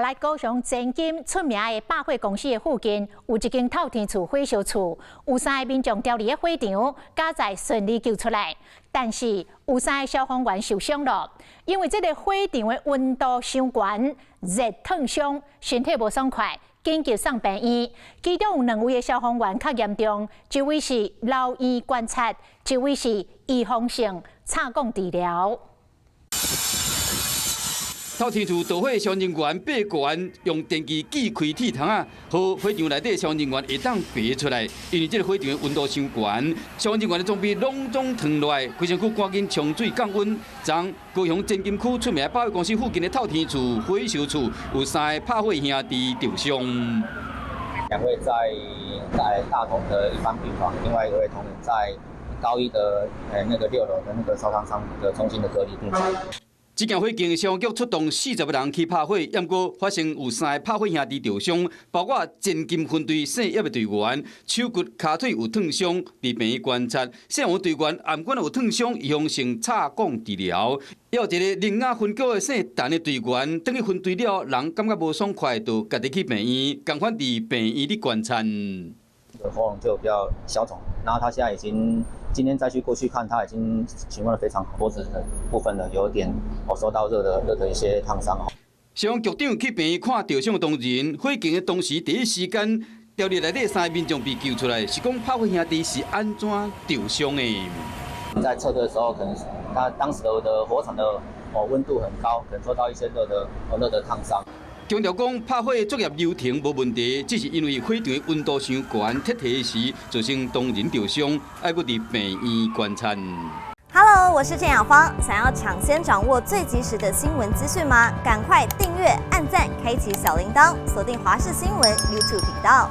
來高雄前金出名的百貨公司的附近，有一間透天厝火燒厝，有三個民眾牢佇咧火場，佳哉順利救出來。但是有三個消防員受傷了，因為這个火場的溫度傷懸，熱燙傷，身體無爽快，緊急送病院。其中有兩位的消防員較嚴重，一位是留院觀察，一位是預防性插管治療。透天厝著火，消防人員八個人用電鋸鋸開鐵窗仔，予火場內底消防人員會當爬出來。因為這个火場的溫度傷懸，消防人員的裝備攏總燙落來，規身軀趕緊沖水降溫。昨高雄前金區出名百貨公司附近的透天厝火燒厝，有三个拍火兄弟著傷。兩位在大同的一般病房，另外一位同仁在高一的那個六樓的那個燒燙傷的中心的隔離病房。這件火警，消防局出動40個人去拍火，毋過發現有三个拍火兄弟著傷，包括前金分隊姓葉的隊員，手骨、跤腿有燙傷，佇病院觀察。姓黃隊員頷頸有燙傷，預防性插管治療。猶有一个苓雅分局的姓陳的隊員，轉去分隊了，人感覺無爽快，就家己去病院，仝款佇病院咧觀察。喉嚨就比較消腫，然後他現在已經今天再去過去看，他已經情況得非常好，脖子的部分呢有點哦受到熱的一些燙傷。消防局長去病院看著傷的當人，火警的當時第一時間，牢佇內底三个民眾被救出來，是講拍火兄弟是按怎著傷的？在撤退的時候，可能他當時的火場的哦溫度很高，可能受到一些熱的燙傷。強調講拍火作業流程無問題，只是因為火場的溫度傷懸，撤退時造成當人著傷，愛閣佇病院觀察。 Hello，我是鄭雅芳，想要搶先掌握最及時的新聞資訊嗎？趕快訂閱、按讚、開啟小鈴鐺，鎖定華視新聞 YouTube 頻道。